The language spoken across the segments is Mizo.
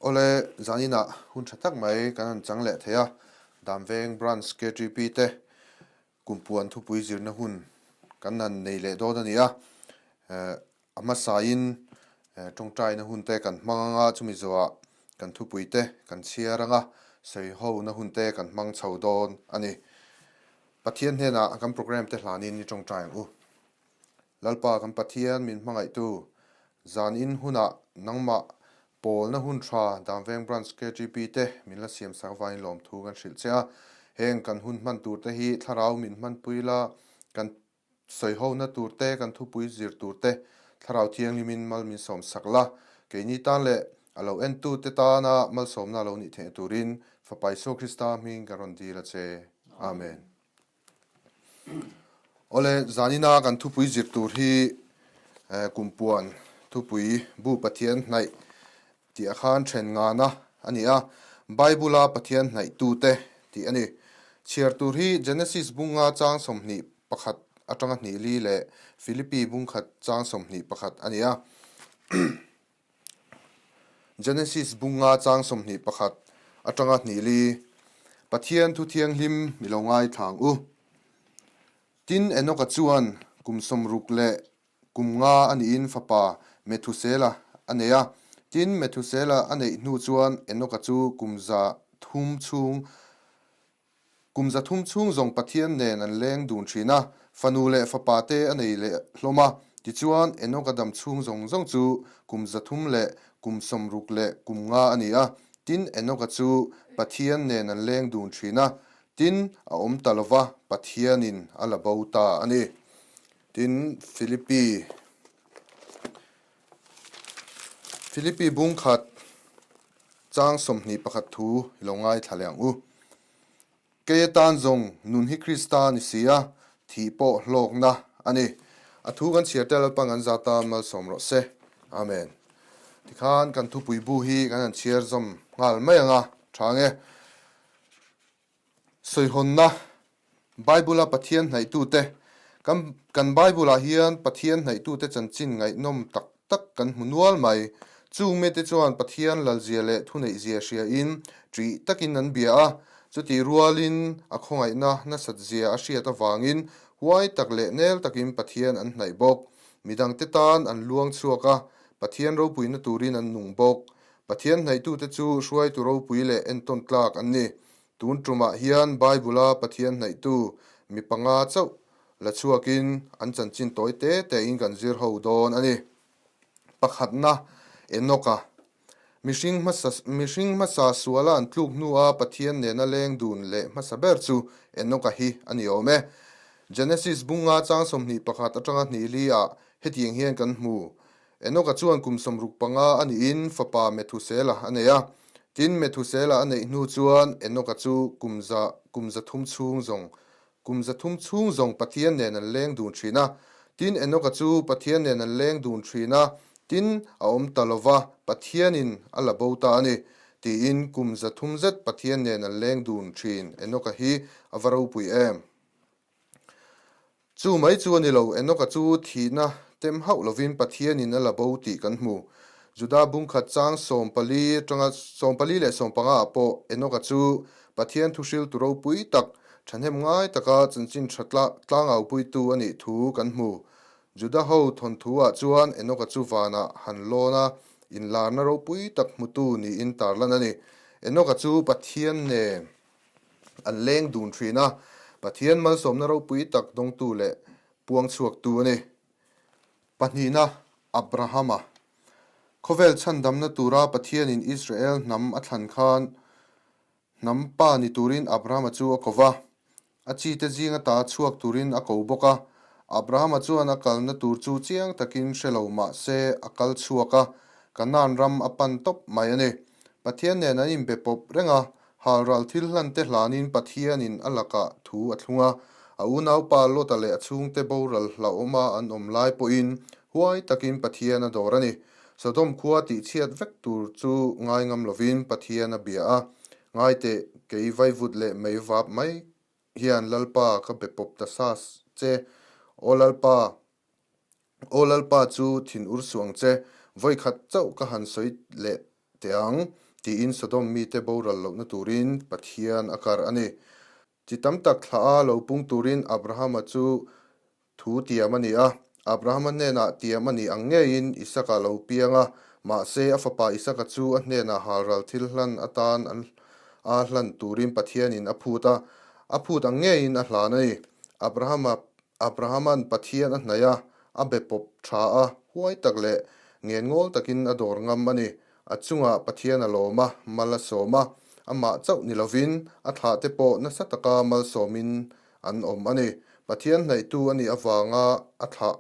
Awle, zaninah hun tha tak mai kan han chang leh thei a, Damveng Branch KTP te kumpuan thupui zirna hun kan han nei leh dawn a ni a. A hmasain tawngtaina hun te kan hmang anga chumi zawhah kan thupui te kan chhiar anga sawihona hun te kan hmang chho dawn a ni. Pathian hnenah kan programme te hlanin i tawngtai ang u. Lalpa kan Pathian min hmangaihtu, zan in hunah nangmah pawlna hun tha Damveng Branch KGP te min la siam sak avangin lawmthu kan hrilh che a. Heng kan hun hman tur te hi thlarau min hmanpui la, kan sawihona tur te, kan thupui zir tur te thlarau thianghlimin mal min sawm sak la. Keini tan leh a lo entu te tana malsawmna lo nih theih turin Fapa Isua Krista hming kan rawn dil a che. Amen. Awle, zanina kan thupui zir tur hi kumpuan thupui bu Pathian hnaih tih a khan then ngana a ni a, Bible-a Pathian hnaihtute tih a ni. Chhiar tur hi Genesis bunga chang 21 atanga hnih li leh Philippi bungkhat chang 21 a ni a. Genesis bunga chang 21 atanga hnih li, Pathian thu thianghlim i lo ngaithla ang u. Tin, Enoka chuan kum 60 leh kum nga a nihin fapa Methusela a nei a. Tin, Methusela a neih hnu chuan Enoka chu kum 300 chhung Kum 300 chhung zawng Pathian nen an leng dun thin a, fanu leh fapa te a nei leh hlawm a. Tichuan, Enoka dam chhung zawng zawng chu kum 300 leh kum 60 leh kum nga a ni a. Tin, Enoka chu Pathian nen an leng dun thin a, tin, a awm ta lo va, Pathianin a la bo ta a ni. Tin, Philippi Philippi bung khat Chang 21 thu i lo ngaithla leh ang u. Kei atan zawng nun hi Krista ni si a, thih pawh hlawkna a ni. A thu kan chhiar te Lalpa kan za tan malsawm rawh se. Amen. Tikhan kan thupui bu hi kan han chhiar zawm nghal mai ang a, tha nge. Sawihawnna, Bible-a Pathian hnaihtute, Kan kan Bible-ah hian Pathian hnaihtute chanchin ngaihnawm tak tak kan hmu nual mai. Chung mite chuan Pathian lalzia leh thuneihzia hriain ṭih takin an bia a, chutih rualin a khawngaihna nasatzia a hriat avangin huai tak leh nel takin Pathian an hnaih bawk. Midangte tan an luang chhuak a, Pathian ropuina turin an nung bawk. Pathian hnaihtute chu hruaitu ropui leh entawn tlak an ni. Tun tumah hian Bible-a Pathian hnaihtu mi panga chauh la chhuakin an chanchin tawi te tein kan zir ho dawn a ni. Pakhatna, Enoch-a. Mihring hmasa mihring hmasa suala an tluk hnua Pathian nena leng dun leh hmasa ber chu Enoch-a hi a ni awm e. Genesis bunga chang 21 atanga hnih li ah hetiang hian kan hmu. Enoka chuan kum 65 a nihin fapa Methusela a nei a. Tin, Methusela a neih hnu chuan Enoka chu kum za kum 300 chhung zawng kum 300 chhung zawng Pathian nen an leng dun thin a. Tin, Enoka chu Pathian nen an leng dun thin a, tin, a awm ta lo va, Pathianin a la bo ta a ni, tiin kum 300 zet Pathian nen an leng dun thin Enoka hi a va ropui em? Chu mai chu a ni lo, Enoka chu thihna tem hauh lovin Pathianin a la bo tih kan hmu. Juda bungkhat chang 14 atanga 14 leh 15 ah pawh Enoka chu Pathian thuhriltu ropui tak, thahnem ngai taka chanchin tha tlangaupuitu a nih thu kan hmu. Juda ho thawnthu ah chuan Enoka chu vanah han lawn a, inlarna ropui tak hmutu niin tarlan a ni. Enoka chu Pathian nen An leng dun thin a, Pathian malsawmna ropui tak dawngtu leh puang chhuaktu a ni. Pahnihna, Abrahama. Khawvel chhandamna tura Pathianin Israel hnam a thlan khan hnam pa ni turin Abrahama chu a ko va, a chite zinga ta chhuak turin a ko bawk a. Abrahama chuan a kalna tur chu chiang takin hre lo mah se a kal chhuak a, Kanaan ram a pan tawp mai a ni. Pathian nen an inbe pawp reng a, Halral thil hlan te hlanin Pathianin a lakah thu a thlung a, a unaupa Lota leh a chhungte boral hlauhawma an awm lai pawhin huai takin Pathian a dawr a ni. Sodom khua tihchhiat vek tur chu ngai ngam lovin Pathian a bia a, Ngaiteh, kei vaivut leh mei vap mai hian Lalpa ka be pawp ta sa che, Aw Lalpa, Aw Lalpa chu thin ur suh ang che, vawi khat chauh ka han sawi leh teh ang. tiin Sodom mite boral lohna turin Pathian a kar a ni. Chi tam tak thlah a lo pung turin Abrahama chu thu tiam a ni a. Abrahama hnenah tiam a nih ang ngeiin Isaka lo piang a, mahse a fapa Isaka chu a hnenah halral thil hlan atan an a hlan turin Pathianin a phut a, a phut ang ngeiin a hlan a ni. Abrahama Abrahama'n Pathian a hnaih a, a be pawp tha a, huai tak leh ngenngawl takin a dawr ngam a ni. A chungah Pathian a lawm a, mal a sawm a, amah chauh ni lovin a thlahte pawh nasa taka malsawmin an awm a ni. Pathian hnaihtu a nih avanga a thlah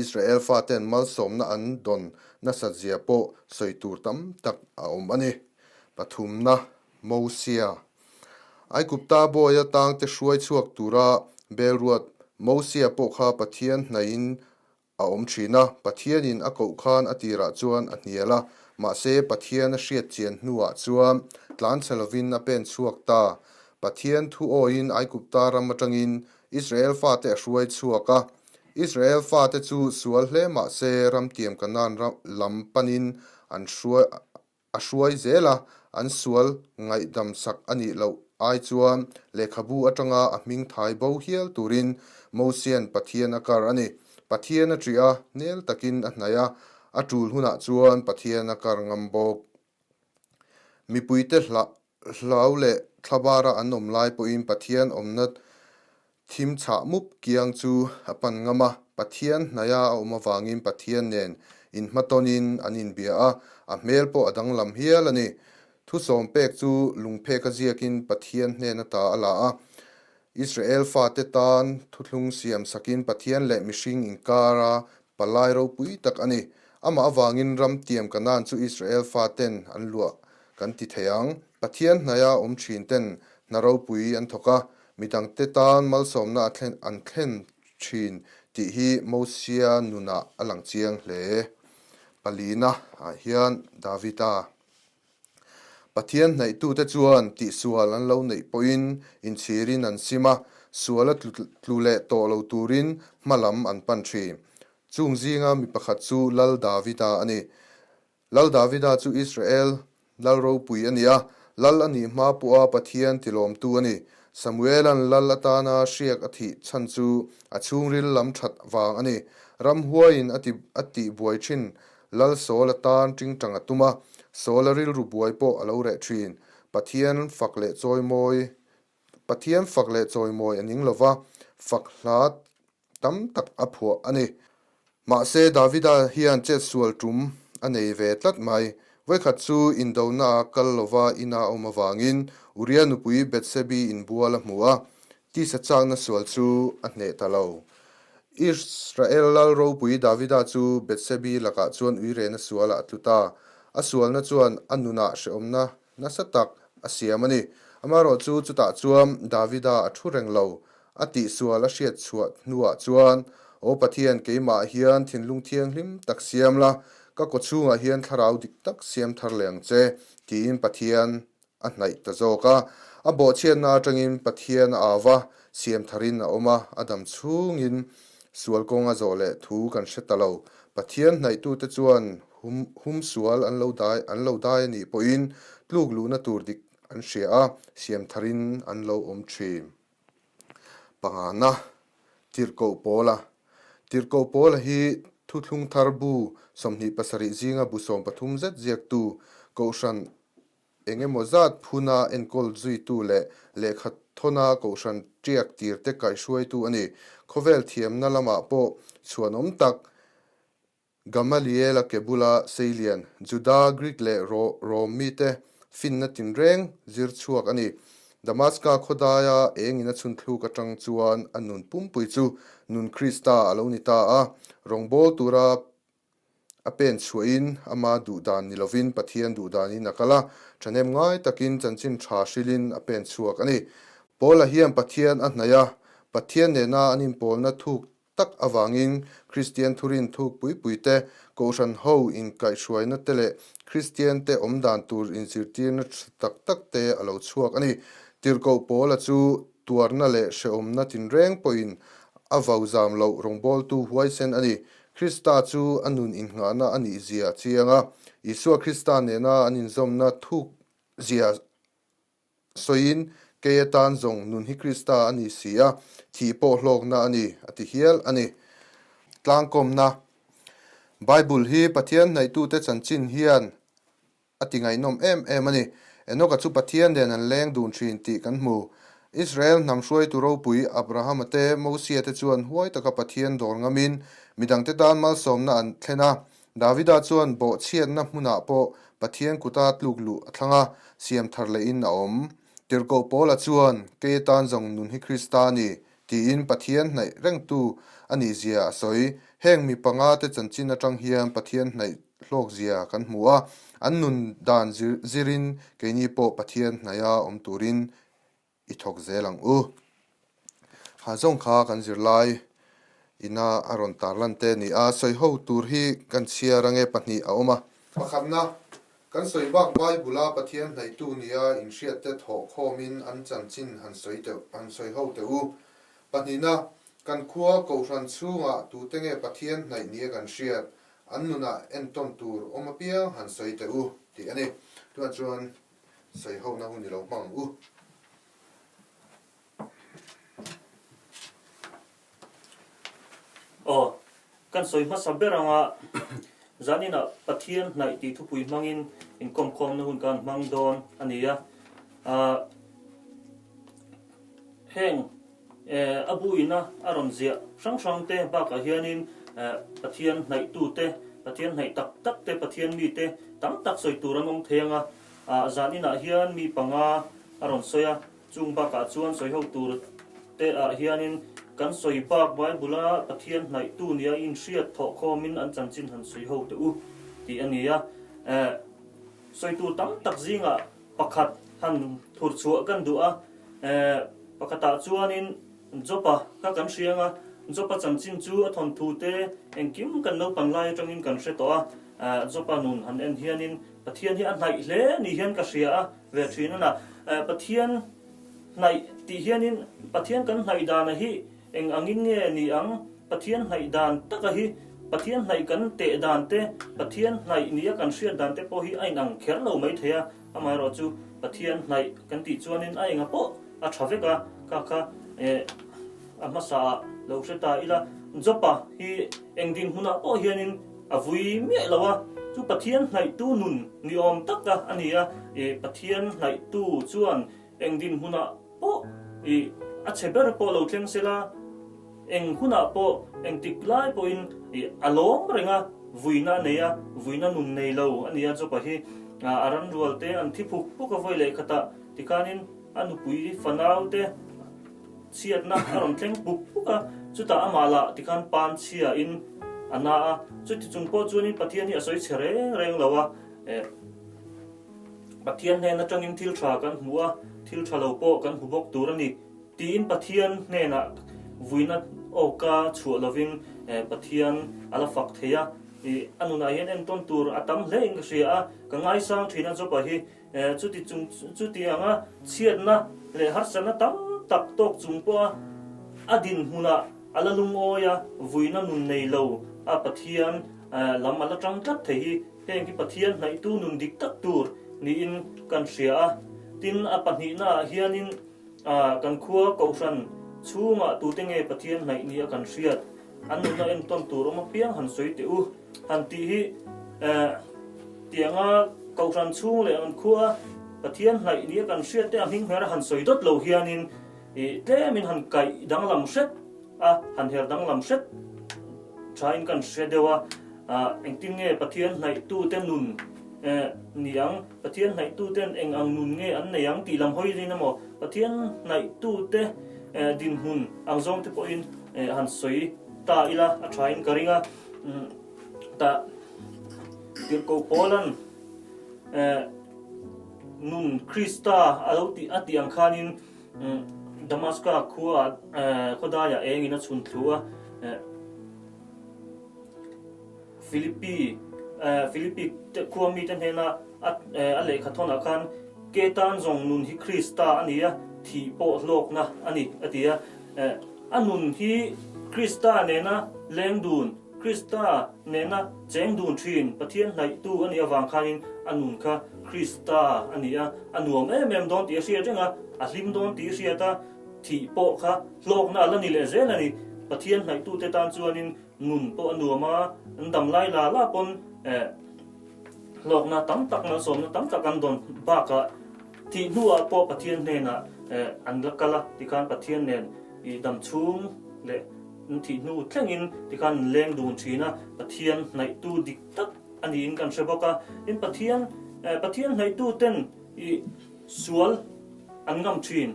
Israel faten malsawmna an dawn nasat zia pawh sawi tur tam tak a awm a ni. Pathumna, Mosia. Aigupta bawi atangte hruai chhuak tura belruat Mosia pawh kha Pathian hnaihin a awm thin a, Pathianin a koh khan a tirah chuan a hnial a, mahse Pathian a hriat chian hnuah chuan tlanchhe lovin a pen chhuak ta. Pathian thu awiin Aigupta ram atangin Israel fate a hruai chhuak a. Israel fate chu sual hle mah se ramtiam Kanaan lam panin an hruai A hruai zel a, an sual ngaihdam sak a nih loh ai chuan lehkhabu atanga a hming thai bo hial turin Mosia'n Pathian a kar a ni. Pathian a ṭih a, nel takin a hnaih a, a ṭul hunah chuan Pathian a kar ngam bawk. Mipuite hlau leh thlabara an awm lai pawhin Pathian awmna Thim chhah mup kiang chu a pan ngam a, Pathian hnaia a awm avangin Pathian nen inhmatawnin an inbia a, a hmel pawh a danglam hial a ni. Thusawm pek chu lungphek a ziakin Pathian hnen ata a la a. Israel fate tan thuthlung siam sakin Pathian leh mihring inkara palai ropui tak a ni. Amah avangin ram tiam Kanaan chu Israel faten an luah kan ti thei ang. Pathian hnaia awm thin ten hna ropui an thawk a, midangte tan malsawmna a thlen an thlen thin tih hi Mosia nunah a lang chiang hle. Palina ah hian Davida Pathian hnaihtute chuan tihsual an lo neih pawhin inchhirin an sim a, suala tlu leh tawh lo turin hma lam an pan thin. Chung zinga mi pakhat chu Lal Davida a ni. Lal Davida chu Israel lal ropui a ni a, lal a nih hma pawha Pathian tilawmtu a ni. Samuela'n lal atana hriak a thih chhan chu a chhungril lam that vang a ni. Ramhuaiin a ti a tih buai thin Lal Saul atan tingtang a tum a, Saul-a rilru buai pawh a lo reh thin. Pathian fak leh chawimawi Pathian fak leh chawimawi a ning lova, fak hla tam tak a phuah a ni. Mahse, Davida hian chetsual tum a nei ve tlat mai. Vawikhat chu indona a kal lova ina a awm avangin Uria nupui Bethsebi inbual a hmu a, tisa chakna sual chu a hneh ta lo. Israel lal ropui Davida chu Bethsebi lakah chuan uirena sualah a tlu ta. A sualna chuan a nunah hrehawmna Nasa tak a siam a ni. Amaherawhchu chutah chuan Davida a thu reng lo. A tihsual a hriat chhuah hnuah chuan, Aw Pathian, keimah hian thinlung thianghlim tak siam la, ka kawchhungah hian thlarau dik tak siam thar leh ang che, tiin Pathian a hnaih ta zawk a. A bawhchhiatna atangin Pathian a au va, siam tharin a awm a, a dam chhungin sual kawng a zawh leh thu kan hre ta lo. Pathian hnaihtute chuan Hum hum sual an lo dai an lo dai a nih pawhin tluk luhna tur dik an hria a, siam tharin an lo awm thin. Pangana, Tirhkoh Pawla Tirhkoh Pawla hi Thuthlung Thar bu 27 zinga bu 13 zet ziaktu Kohhran eng emaw zat phuna enkawl zuitu leh lehkha thawna Kohhran tiak tirte kaihhruaitu a ni. Khawvel thiamna lamah pawh chhuanawm tak Gamaliela ke bula seilian, Juda, Greek leh Rom mite finna tinreng zir chhuak a ni. Damaska khawdaia engin a chhunthluk atang chuan a nun pumpui chu nun Krista a lo ni ta a. Rawngbâwl tura a pen chhuahin ama duhdan ni lovin Pathian duhdanin a kal a, thahnem ngai takin chanchin tha hrilhin a pen chhuak a ni. Paula hian Pathian a hnaih a, Pathian nena an inpawlna thuk tak avangin Kristian thurin thuk pui pui te, Kohhran ho inkaihhruaina te leh Kristian te awm dan tur inzirtirna tha tak tak te a lo chhuak a ni. Tirhkoh Paula chu tuarna leh hrehawmna tinreng pawhin a vau zam loh rawngbawltu huaisen a ni. Krista chu a nun innghahna a nih zia a chiang a, Isua Krista nena an inzawmna thuk zia sawiin, Kei atan zawng nun hi Krista a ni si a, thih pawh hlawkna a ni, a ti hial a ni. Tlangkawmna Bible hi Pathian hnaihtute chanchin hian A ti ngaihnawm em em a ni. Enoka chu Pathian nen an leng dun thin tih kan hmu. Israel hnam hruaitu ropui Abrahama te, Mosia te chuan huai taka Pathian dawr ngamin midangte tan malsawmna an thlen a. Davida chuan bawhchhiatna hmunah pawh Pathian kuta tluk luh a thlang a, siam thar lehin a awm. Tirhkoh Paula chuan, Kei atan zawng nun hi Krista a ni, tiin Pathian hnaih rengtu a nihzia a sawi. Heng mi panga te chanchin atang hian Pathian hnaih hlawk zia kan hmu a, an nun dan zirin keini pawh Pathian hnaiha awm turin i thawk zel ang u. Ha zawng kha kan zirlai ina a rawn tarlan te a ni a, sawi ho tur hi kan chhiar ange pahnih a awm a. Pakhatna, kan sawi bak Bible-a Pathian hnaihtu nia inhriatte thawh khawmin an chanchin han sawi teuh han sawi ho teh u. Pahnihna, kan khua Kohhran chhungah tute nge Pathian hnaih nia kan hriat An nunah entawn tur awm apiang han sawi teh u tih a ni. Tunah chuan sawi hona hun i lo hmang ang u. Aw, kan sawi hmasa ber anga zaninah Pathian hnaih tih thupui hmangin inkawmkhawmna hun kan hmang dawn a ni a. Heng A bu ina a rawn ziah hrang hrang te bakah hianin Pathian hnaihtu te, Pathian hnaih tak tak te, Pathian mi te tam tak sawi tur an awm thei ang a. Zan inah hian mi panga a rawn sawi a, chung bakah chuan sawi ho tur te ah hianin kan sawi bak Bible a Pathian hnaihtu nia inhriat thawh khawmin an chanchin han sawi ho teh u tih a ni a. Sawi tur tam tak zingah pakhat han thur chhuah kan duh a, pakhatah chuanin Jopa kha kan hria ang a, Jopa chanchin chu a thawnthu te engkim kan naupan lai atangin kan hre tawh a, Jopa nun han en hianin Pathian hi a hnaih hle ni hian ka hria a ve thin a na, Pathian hnaih tih hianin Pathian kan hnaih dana hi eng angin nge ni ang? Pathian hnaih dan taka hi Pathian hnaih kan teh dan te, Pathian hnaih nia kan hriat dan te pawh hi a inang kher lo mai thei a, amaherawhchu Pathian hnaih kan tih chuanin a enga pawh a tha vek a, kha kha eh a hmasa ah lo hre ta ila, Jopa hi eng dinhmunah pawh hianin a vui miah lo a, chu Pathian hnaihtu nun ni awm taka a ni a, eh Pathian hnaihtu chuan Eng dinhmunah pawh i a chhe ber pawh lo thleng sela, eng hunah pawh, eng tik lai pawhin i a lawm reng a, vuina a nei a, vuina nun nei lo a ni a, Jopa hi a ran rual te an thi phuk phuk a vawi leh khatah tikhanin a nupui fanau te chhiatna a rawn thleng puk puk a, chutah amah lah tikhan pan chhiain a na a, chuti chung pawh chuanin Pathian hi a sawi chhe reng reng lo a, Pathian hnen atangin thil tha kan hmu a, thil tha lo pawh kan hmu bawk tur a ni tiin Pathian hnenah vuina awka chhuah lovin Pathian a la fak thei a. A nunah hian entawn tur a tam hle in ka hria a, ka ngaisang thin a Jopa hi chuti chung chuti anga chhiatna leh harsatna tam tak tawk chung pawha a dinhmunah a la lungawi a, vuina nun nei lo a Pathian lam a la tang tlat thei hi Heng hi Pathian hnaihtu nun dik tak tur niin kan hria a. Tin, a pahnihnaah hianin kan khua Kohhran chhungah tute nge Pathian hnaih nia kan hriat? An nunna entawn tur awm apiang han sawi teh u. Han tih hi tianga Kohhran chhung leh an khua Pathian hnaih nia kan hriat te a hming hmer a han sawi dawt lo hianin tlemin han kaih danglam hret a, han her danglam hret thain kan hre deuh a, engtin nge Pathian hnaihtute nun ni ang, Pathian hnaihtuten eng ang nun nge an nei ang tih lam hawi zin emaw, Pathian hnaihtute dinhmun ang zawng te pawhin han sawi ta ila a thain ka ring a, tah Tirhkoh Paula'n nun Krista a lo tih a tih ang khanin, Damaska khua khawdaiah engin a chhun thlu a, Philippi Philippi khua mite hnena a lehkha thawnah khan Ke tan zawng nun hi Krista a ni a, thih pawh hlawkna a ni a ti a. A nun hi Krista nena leng dun. Krista nena cheng dun thin Pathian hnaihtu a nih avang khanin a nun kha Krista a ni a, a nuam em em dawn tih a hriat reng a, a hlim dawn tih a hriat a, thih pawh kha hlawkna a la ni leh zel a ni. Pathian hnaihtute tan chuanin nun pawh a nuam a, an dam lai la la pawn eh hlawkna tam tak malsawmna tam tak an dawn bakah thih hnuah pawh Pathian hnenah eh an la kal a, tikhan Pathian nen ih dam chhung leh an thih hnu thlengin tikhan an leng dun thin a, Pathian hnaihtu dik tak a niin kan hre bawk a. Tin, Pathian eh Pathian hnaihtu ten ih sual an ngam thin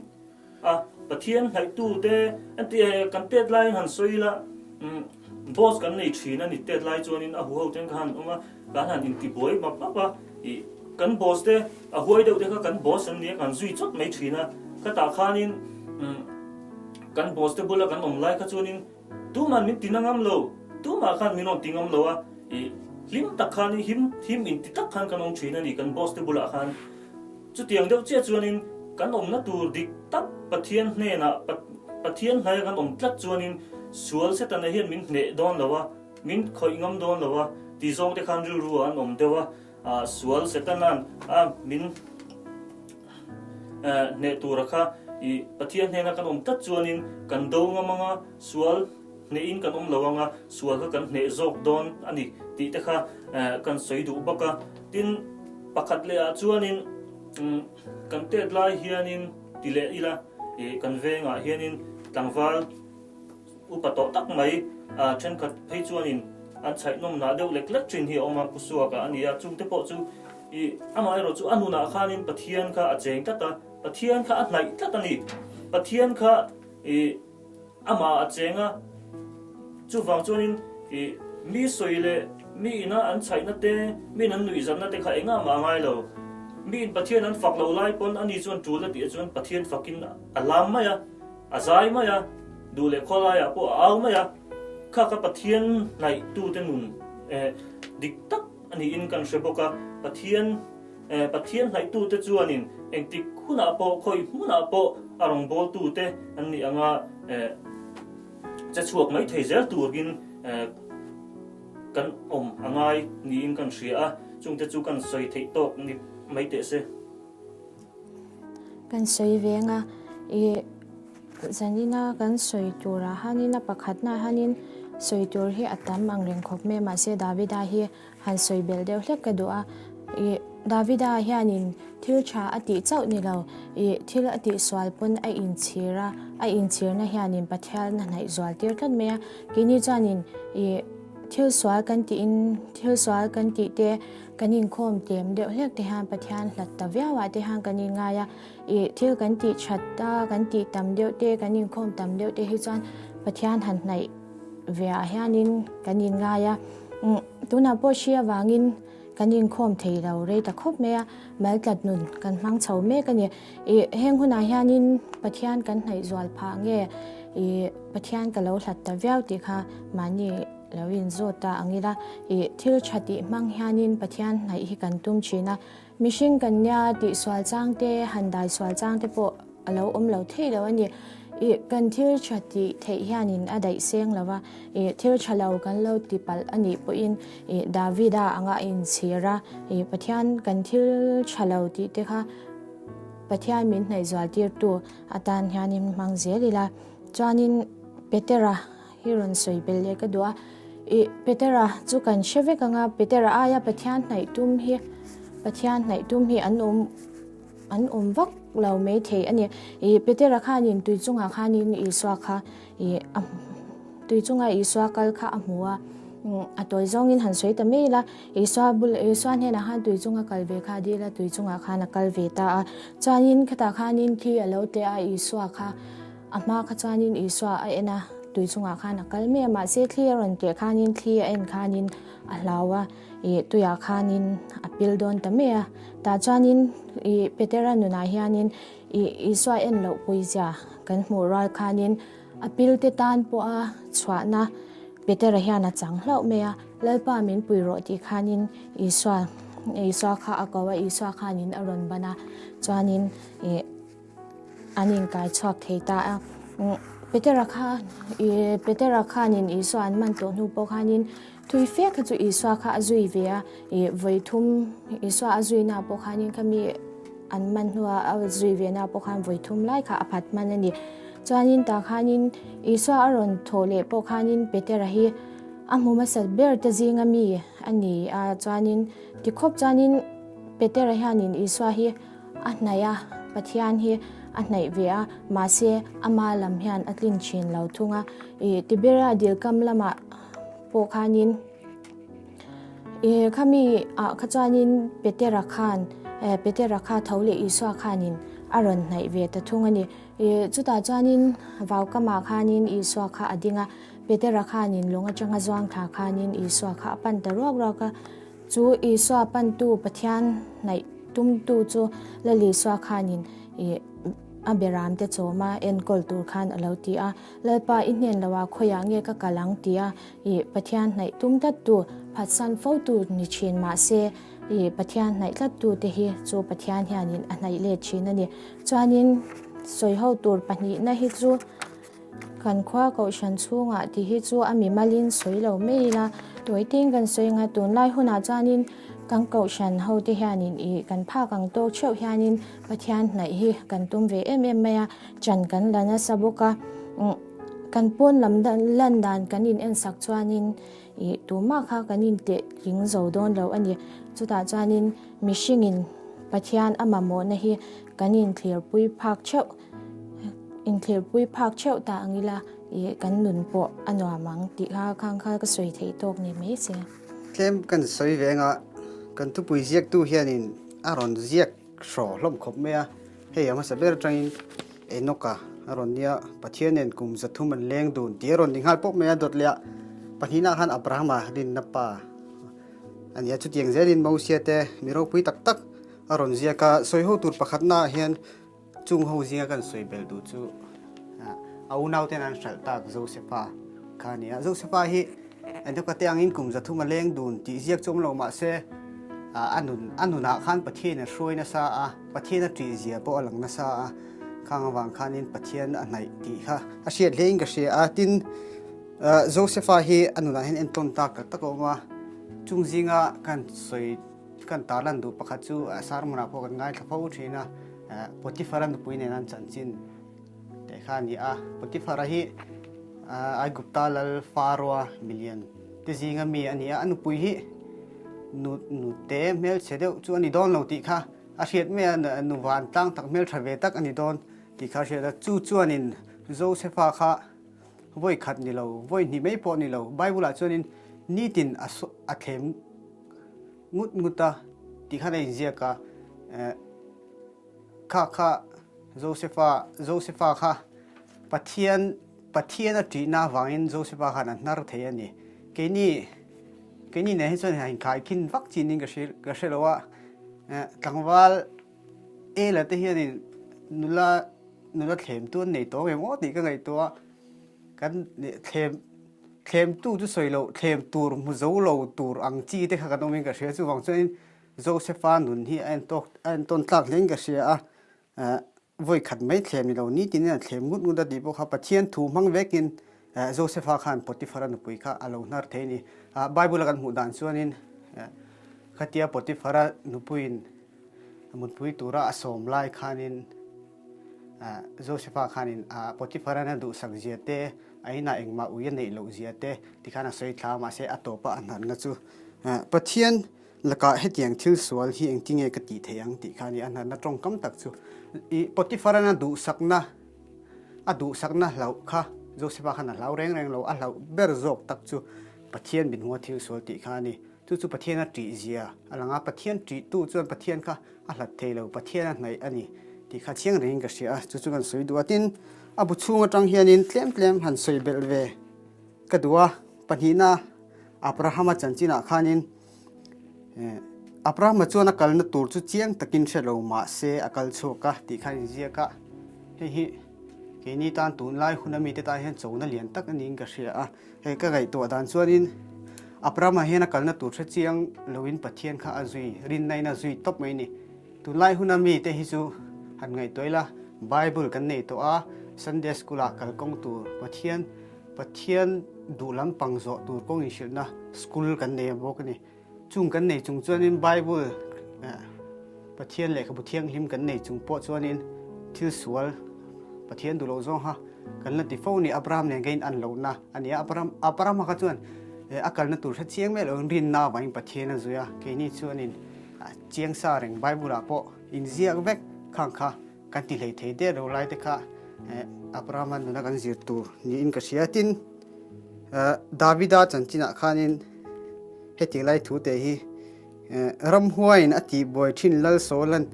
a, Pathian hnaihtu te an tih eh kan tet laiin han sawi ila umm boss kan nei thin a ni tet lai chuanin a huho ten kha han awm a, kan han intibuai map map a, ih kan boss te a huai deuh te kha kan boss an nia kan zui chawt mai thin a, khatah khanin umm. Kan boss te bula kan awm lai kha chuanin tuman min ti na ngam lo, tumah khan min rawn ti ngam lo a, ih hlim tak khan him him inti tak khan kan awm thin a ni kan boss te bulah khan. Chutiang deuh chiah chuanin kan awmna tur dik tak Pathian hnenah Pathian hnaia kan awm tlat chuanin sual Setana hian min hneh dawn lo a, min khawih ngam dawn lo a ti zawng te khan rilru ah an awm deuh a, ah sual Setana'n a min Hneh tura kha i Pathian hnena kan awm tlat chuanin kan do ngam anga sual hnehin kan awm lo anga sual kha kan hneh zawk dawn a ni tih te kha kan sawi duh bawk a. Tin, pakhat lehah chuanin kan tet lai hianin ti leh ila i kan vengah hianin tlangval, Upa tawh tak mai a thenkhat phei chuanin an chhaihnawm nah deuh lek lek thin hi a awm a, Pu Suaka a ni a, chungte pawh chu i amaherawh chu a nunah khanin Pathian kha a cheng tlat a, Pathian kha a hnaih tlat a ni. Pathian kha i amah a cheng a, chuvang chuanin i mi sawi leh mi ina an chhaihna te, mi in an nuihzatna te kha engah mah a ngai lo. Mi in Pathian an fak loh lai pawn ani chuan tul a tih chuan Pathian fakin a lam mai a. A zai mai a, duh leh khawlaiah pawh a au mai a, kha ka Pathian hnaihtute nun eh dik tak a niin kan hre bawk a, Pathian eh Pathian hnaihtute chuanin engtik hunah pawh khawi hmunah pawh a rawngbawltute an nih anga eh che chhuak mai thei zel turin eh kan awm a ngai niin kan hria a, chungte chu kan sawi theih tawk ni mai teh se. Kan sawi veng a, ih zanina kan sawi turah hanin a pakhatna hanin sawi tur hi a tam ang reng khawp mai a, mahse Davida hi han sawi belh deuh hlek ka duh a, ih Davida hianin thil tha a tih chauh ni lo, ih thil a tih sual pawn a inchhir a, a inchhirna hianin Pathian a hnaih zual tir tlat mai a, keini chuanin ih thil sual kan tihin thil sual kan tih te Kan inkhawm tlem deuh hlek te hian Pathian hlat ta viau ah te hian kan inngai a, ih thil kan tih that a, kan tih tam deuh te, kan inkhawm tam deuh te hi chuan Pathian han hnaih ve ah hianin kan inngai a. Umm tunah pawh hri avangin kan inkhawm thei lo rei ta khawp mai a, maltlat nun kan hmang chho mek a ni. Ih heng hunah hianin Pathian kan hnaih zual phah nge ih Pathian ka lo hlat ta viau tih kha mahni Lo inzawt ta ang ila, ih thil tha tih hmang hianin Pathian hnaih hi kan tum thin a, mihring kan nia tih sual chang te, han dai sual chang te pawh a lo awm lo thei lo a ni. Ih kan thil tha tih theih hianin a daih seng lo va, ih thil tha lo kan lo ti palh a nih pawhin ih Davida anga a inchhir a, ih Pathian kan thil tha lo tih te kha Pathian min hnaih zual tirtu atan hianin hmang zel ila, chuanin Petera Hi rawn sawi belh leh ka duh a, ih Petera chu kan hre vek ang a, Petera aia Pathian hnaih tum hi Pathian hnaih tum hi an awm an awm vak lo mai thei a ni. Ih Petera khanin tui chungah khanin Isua kha ih a tui chunga Isua kal kha a hmu a, a tawi zawngin han sawi ta mai ila, Isua bul Isua hnenah khan tui chunga kal ve kha a dil a, tui chungah khan a kal ve ta a, chuanin khatah khanin thli a lo tleh a, Isua kha A hma kha chuanin Isua a en a, tui chungah khan a kal mai a, mahse thli a rawn keh khanin thli a en khanin a hlau a, ih tuiah khanin a pil dawn ta mai a. Tah chuanin ih Petera nunah hianin ih Isua en loh puizia kan hmuh rual khanin a pil te tan pawha chhuahna Petera hian a chang hlauh mai a, Lalpa min pui rawh tih khanin Isua Isua kha a ko a, Isua khanin a rawn ban a, chuanin ih. An inkai chhuak thei ta a. Petera kha ih Petera khanin Isua an man tawh hnu pawh khanin thui fe kha chu Isua kha a zui ve a, ih vawi thum Isua a zui na pawh khanin khami an man hnua a zui ve na pawh khan vawi thum lai kha a phat hman a ni. Chuanin tah khanin Isua a rawn thawh leh pawh khanin Petera hi a hmu hmasa ber te zinga mi a ni a, chuanin tikhawp chuanin Petera hianin Isua hi A hnaih a, Pathian hi a hnaih ve a, mahse ama lam hian a tlin thin lo thung a. Ih Tiberia dilkam lamah pawh khanin ih khami ah kha chuanin Petera khan eh Petera kha tho leh Isua khanin a rawn hnaih ve ta thung a ni. Ih chutah chuanin vaukamah khanin Isua kha a ding a, Petera khanin lawng atanga zuang thla khanin Isua kha a pan ta ruak ruak a. Chu Isua pantu Pathian hnaih tumtu chu Lal Isua khanin ih a beramte chawma enkawl tur khan a lo ti a. Lalpa i hnen loah khawiah nge ka kal ang tia ih Pathian hnaih tum tlattu, phatsan fotu ni thin mahse ih Pathian hnaih tlattu te hi chu Pathian hianin a hnaih let thin a ni. Chuanin sawiho tur pahnihna hi chu. Kan khua kohhran chhungah tih hi chu a mimalin sawi lo mai ila, tawitin kan sawi anga tunlai hunah chuanin kan kohhran hote hianin ih kan phak ang tawk theuh hianin Pathian hnaih hi kan tum ve em em mai a, chan kan la nasa bawk a, kan pawn lam lan dan kan in ensak chuanin ih tumah kha kan inteh tling zo dawn lo a ni. Chutah chuanin mihringin Pathian a mamawhna hi kan inthlirpui phak theuh. Inthlirpui phak theuh ta ang ila ih kan nun pawh a nuam ang tih kha khang kha ka sawi theih tawk ni mai se. Tlem kan sawi ve anga kan thupui ziaktu hianin a rawn ziak hraw hlawm khawp mai a, hei a hmasa ber atangin Enoka a rawn nia, Pathian nen kum 300 an leng dun tih a rawn ni nghal pawp mai a, dawt leh ah pahnihna khan Abrahama rinna pa a ni a, chutiang zelin Mosia te mi ropui tak tak a rawn ziak a, sawi ho tur pakhatna ah hian Chung ho zinga kan sawi belh duh chu a unauten an hralh tak Josefa kha a ni a. Josefa hi Enoka te angin kum 300 a leng dun tih ziak chu awm lo mah se a nun a nunah khan Pathian a hruai nasa a, Pathian a ṭih zia pawh a lang nasa a, khang avang khanin Pathian a hnaih tih kha a hriat hlein ka hria a. Tin, Josefa hi a nunah hian entawn tak tak tak a awm a, chung zinga kan sawi Kan tarlan duh pakhat chu sermon-ah pawh kan ngaithla fo thin a, Potiphar-a nupui nen an chanchin teh kha a ni a. Potiphar-a hi Aigupta lal Pharaoh-a milian te zinga mi a ni a, a nupui hi nu nute hmelchhe deuh chu a ni dawn lo tih kha a hriat mai a, nu vantlang tak hmeltha ve tak a ni dawn tih kha a hriat a. Chu chuanin Joseph-a kha vawi khat ni lo, vawi hnih mai pawh ni lo, Bible-ah chuanin nitin a thlem ngut ngut a tih khan a inziak a, kha kha Josepha Josepha kha Pathian Pathian a ṭihna avangin Josepha khan a hnar thei a ni. Keini keini nen hi chuan a inkhaikhin vak chin ka hre ka hre lo a, tlangval Ela te hianin nula nula thlemtu an nei tawh ang em aw tih ka ngaihtuah a, kan thlem Thlemtu chu sawi loh, thlem tur hmu zo lo tur ang chi te kha kan awmin ka hria. Chuvang chuanin Josepha nun hi a entawk a entawn tlak hlein ka hria a, vawi khat mai thlem ni lo, nitinin a thlem ngut ngut a tih pawh kha Pathian thu hmang vekin Josepha khan Potiphara nupui kha a lo hnar thei a ni. Bible a kan hmuh dan chuanin khatia Potiphara nupuiin mutpui tura a sawm lai khanin Josepha khanin Potiphara'n a duhsak zia te, A inah engmah ui a neih loh zia te tikhan a sawi thla a, mahse a tawpa a hnarna chu Pathian lakah hetiang thil sual hi engtinge ka tih theih ang tih kha a ni. A hnarna tawngkam tak chu i Potiphar-an a duhsakna a duhsakna hlauh kha Joseph-a khan a hlau reng reng lo, a hlauh ber zawk tak chu Pathian min hua thil sual tih kha a ni. Chu chu Pathian a ṭih zia a lang a, Pathian ṭihtu chuan Pathian kha a hlat thei lo, Pathian a hnaih a ni tih kha chiang rengin ka hria a, chu chu kan sawi duh a. Tin, a bu chhung atang hianin tlem tlem han sawi belh ve ka duh a, pahnihna Abrahama chanchinah khanin Abrahama chuan a kalna tur chu chiang takin hre lo mah se a kal chhuak a tih kha a inziak a, hei hi keini tan tunlai huna mite tan hian chona lian tak a niin ka hria a. Hei ka ngaihtuah dan chuanin Abrahama hian a kalna tur hre chiang loin Pathian kha a zui, rinnain a zui tawp mai a ni. Tunlai huna mite hi chu han ngaihtuah ila, Bible kan nei tawh a, Sunday School ah kal kawng tur Pathian Pathian duh lampang zawh tur kawng inhrilhna school kan nei bawk a ni. Chung kan nei chung chuanin Bible Pathian lehkhabu thianghlim kan nei chung pawh chuanin thil sual Pathian duh loh zawng kha kan la ti fo ni. Abraham nen ka in an lohna a ni a. Abraham Abrahama kha chuan a kalna tur hre chiang mai loin rinna avangin Pathian a zui a. Keini chuanin chiang sa reng Bible ah pawh inziak vek khang kha Kan ti hlei thei der lo lai te kha Abrahama nuna kan zir tur niin ka hria. Tin, Davida chanchinah khanin heti lai thu te hi ramhuaiin a tihbuai thin Lal Saula'n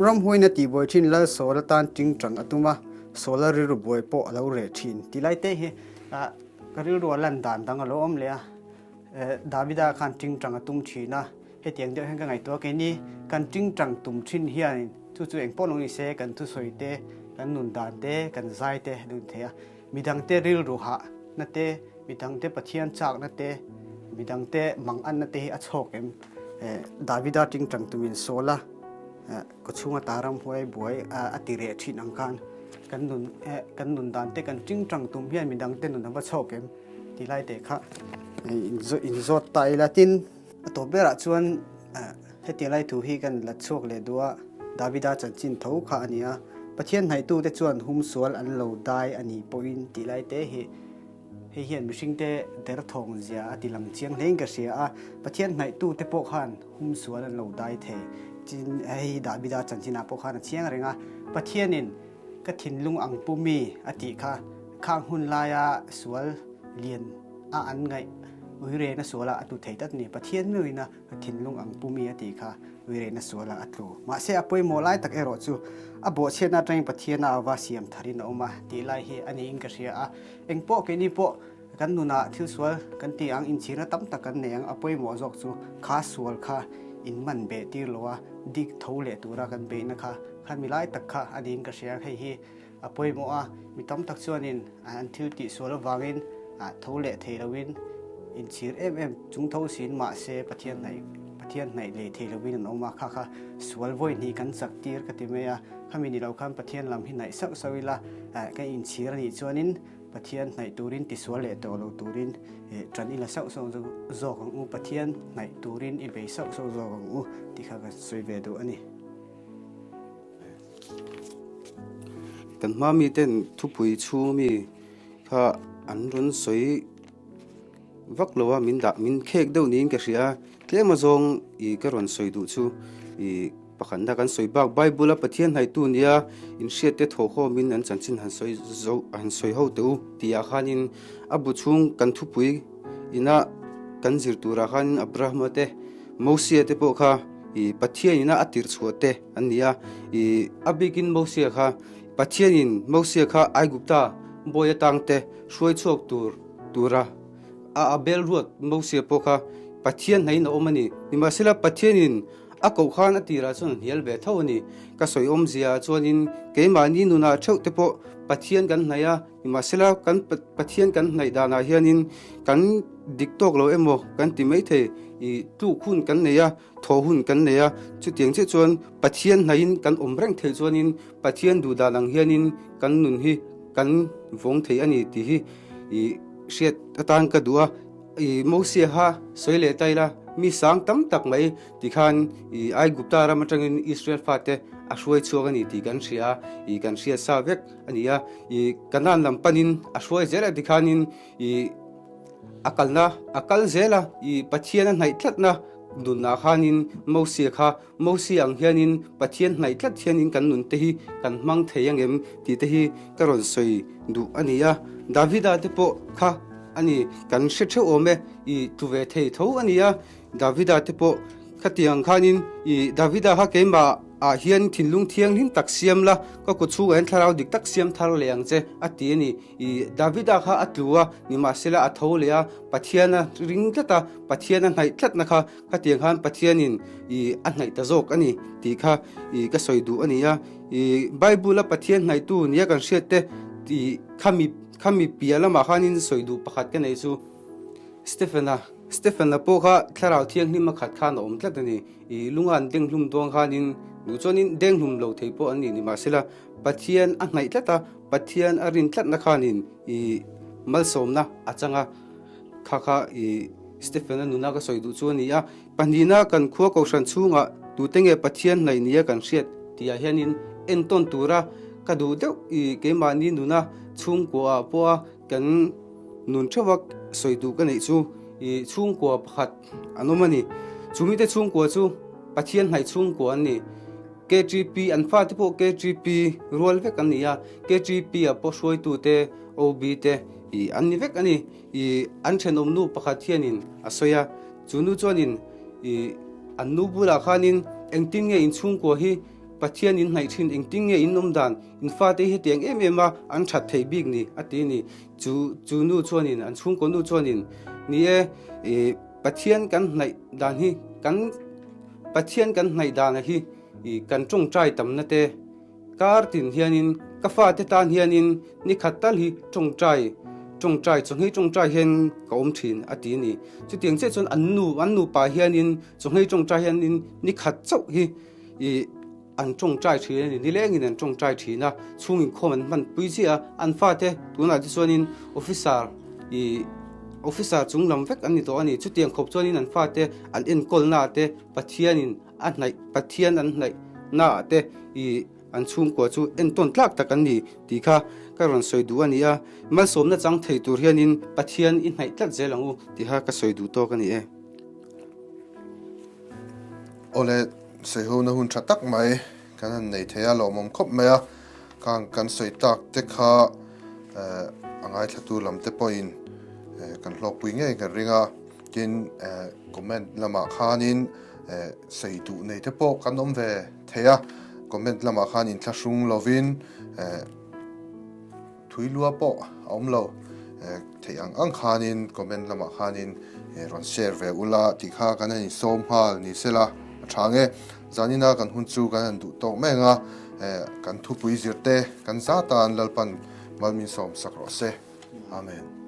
ramhuaiin a tihbuai thin Lal Saula tan tingtang a tum a, Saula rilru buai pawh a lo reh thin tih lai te hi ka rilru a lan dan dang a lo awm leh a. Davida khan tingtang a tum thin a. Hetiang deuh hian ka ngaihtuah a, keini kan tingtang tum thin hianin chu chu engpawh lo ni se kan thusawi te, kan nun dan te, kan zai te a dun thei a. Midangte rilru hahna te, midangte Pathian chakna te, midangte manganna te hi a chhawk em? Davida tingtang tumin Saula kawchhunga ta ramhuai buai a ti reh thin ang khan kan nun kan nun dan te kan tingtang tum hian midangte nun a va chhawk em? Tih lai te kha inzawt ta ila tin, A tawp berah chuan hetiang lai thu hi kan la chhuak leh duh a, Davida chanchin tho kha a ni a, Pathian hnaihtute chuan humsual an lo dai a nih pawhin tih lai te hi hei hian mihringte derthawng zia a ti lang chiang hlein ka hria a, Pathian hnaihtute pawh khan humsual an lo dai thei. Tin, hei hi Davida chanchinah pawh khan a chiang reng a, Pathianin ka thinlung ang pu mi a tih kha khang hun laia sual lian a an ngaih uirena suala a tlu thei tlat a ni. Pathian meuhina ka thinlung ang pu mi a tih kha uirena suala a tlu. Mahse a pawimawh lai tak erawh chu a bawhchhiatna atangin Pathiana ava siam tharin a awm a tih lai hi a niin ka hria a. Engpawh keini pawh kan nunah thil sual kan ti ang, inchhirna tam tak kan nei ang, a pawimawh zawk chu kha sual kha in man beh tir lo a, dik tho leh tura kan beihna kha khan mi lai tak kha a niin ka hria. Hei hi A pawimawh a, mi tam tak chuanin an thil tih sual avangin tho leh thei loin inchhir em em chung tho siin mahse Pathian hnaih Pathian hnaih leh thei loin an awm a, kha kha sual vawi hnih kan chak tir ka ti mai a, khami ni lo khan Pathian lam hi hnaih sauh sauh ila kan inchhir a nih chuanin Pathian hnaih turin tisual leh tawh lo turin ṭan ila sauh sauh zawk ang u, Pathian hnaih turin i bei sauh sauh zawk ang u tih kha ka sawi ve duh a ni. Kan hma miten thupui chhung mi kha an rawn sawi vak lo a min dah min khek deuh niin ka hria a tlem azawng ih ka rawn sawi duh chu ih pakhatna kan sawi bak bible a Pathian hnaitu nia inhriat te thawhkhawmin an chanchin han sawi zo han sawi ho teh u tih ah khanin a bu chhung kan thupui ina kan zir turah khanin Abrahama te Mosia te pawh kha ih Pathian ina a tirh chhuah te an ni a, ih a bikin Mosia kha Pathianin Mosia kha Aigupta bawi atang te hruai chhuak tur tura a a bel ruat Mosia pawh kha Pathian hnaiin a awm a ni. Nimahsela Pathianin a koh khan a tirah chuan a hnial ve tho a ni. Ka sawi awmzia ah chuanin keimahni nunah theuh te pawh Pathian kan hnaih a, nimahsela kan Pathian kan hnaih danah hianin kan dik tawk lo emaw kan ti maithei ih tluk hun kan nei a, Thaw hun kan nei a, chutiang chiah chuan Pathian hnaihin kan awm reng theih chuanin Pathian duh dan ang hianin kan nun hi kan vawng thei a ni tih hi ih hriat atan ka duh a. Ih Mosia kha sawi leh ta ila mi sang tam tak mai tikhan ih Aigupta ram atangin Israel fate a hruai chhuak a ni tih kan hria a, ih kan hriat sa vek a ni a. Ih Kanaan lam panin a hruai zel a tikhanin ih A kalna a kal zel a, i Pathian a hnaih tlatna nunah khanin Mosia kha Mosia ang hianin Pathian hnaih tlat hianin kan nun te hi kan hmang thei angem tih te hi ka rawn sawi duh a ni a. Davida te pawh kha a ni, kan hre theuh awm e, i tlu ve thei tho a ni a. Davida te pawh khatiang khanin i Davida kha keimah ah hian thinlung thianghlim tak siam la, ka kut chhungah hian thlarau dik tak siam thar leh ang che a ti a ni. I Davida kha a tlu a, nimahsela a tho leh a, Pathian a ring tlat a, Pathian a hnaih tlatna kha khatiang khan Pathianin i a hnaih ta zawk a ni tih kha i ka sawi duh a ni a. I Bible a Pathian hnaihtu nia kan hriat te i khami khami piah lamah khanin sawi duh pakhat ka nei chu Stephen-a Stephen-a pawh kha Thlarau Thianghlim a khat khan a awm tlat a ni. I lunga an denghlum dawn khanin duh chuanin denghlum lo thei pawh an ni nimahsela. Pathian a hnaih tlat a, Pathian a rin tlatna khanin i malsawmna a chang a, kha kha i Stephen-a nuna ka sawi duh chu a ni a. Pahnihna kan khua kohhran chhungah tute nge Pathian hnaih nia kan hriat tihah hianin entawn tura ka duh deuh i keimahni nuna chhungkuaah pawha kan nun theuha sawi duh ka neih chu i chhungkua pakhat an awm a ni. Chu mite chhungkua chu Pathian hnaih chhungkua an ni. KTP an fate pawh KTP rual vek an ni a, KTP ah pawh hruaitute OB te i an ni vek a ni. I an thenawm nu pakhat hianin a sawi a, chu nu chuanin i an nu bulah khanin engtin nge in chhungkua hi Pathian in hnaih thin, engtin nge in awm dan, in fate hi hetiang em em a an that theih bik ni a ti a ni. Chu chu nu chuanin an chhungkaw nu chuanin ni e i Pathian kan hnaih dan hi kan Pathian kan hnaih dana hi i kan tawngtai tamna te kar tin hianin ka fate tan hianin ni khat tal hi tawngtai tawngtai chawhngei tawngtai hian ka awm thin a ti a ni. Chutiang chiah chuan an nu an nupa hianin chawhngei tawngtai hianin ni khat chauh hi i An tawngtai thin a ni, nilengin an tawngtai thin a, chhung inkhawm an hman pui chiah a, an fate tunah te chuanin officer ih officer chung lam vek an ni tawh a ni, chutiang khawp chuanin an fate an enkawlna ah te Pathianin a hnaih Pathian an hnaih na ah te ih an chhungkua chu entawn tlak tak an ni tih kha ka rawn sawi duh a ni a, malsawmna chang thei tur hianin Pathian i hnaih tlat zel ang u tih kha ka sawi duh tawk a ni e. Awle, sawihona hun tha tak mai kan han nei thei a, lawmawm khawp mai a, khang kan sawi tak te kha a ngaithlatu lam te pawhin kan hlawkpui ngei kan ring a, tin comment lamah khanin sawi duh nei te pawh kan awm ve thei a, comment lamah khan inthlahrung lovin. Thui lua pawh a awm lo. Theih ang ang khanin comment lamah khanin rawn share ve ula tih kha kan han insawm nghal ni sela a tha ang e. Zanina kan hun chu kan han duh tawk mai ang a, kan thupui zirte kan zatan Lalpan mal min sawm sak rawh se. Amen.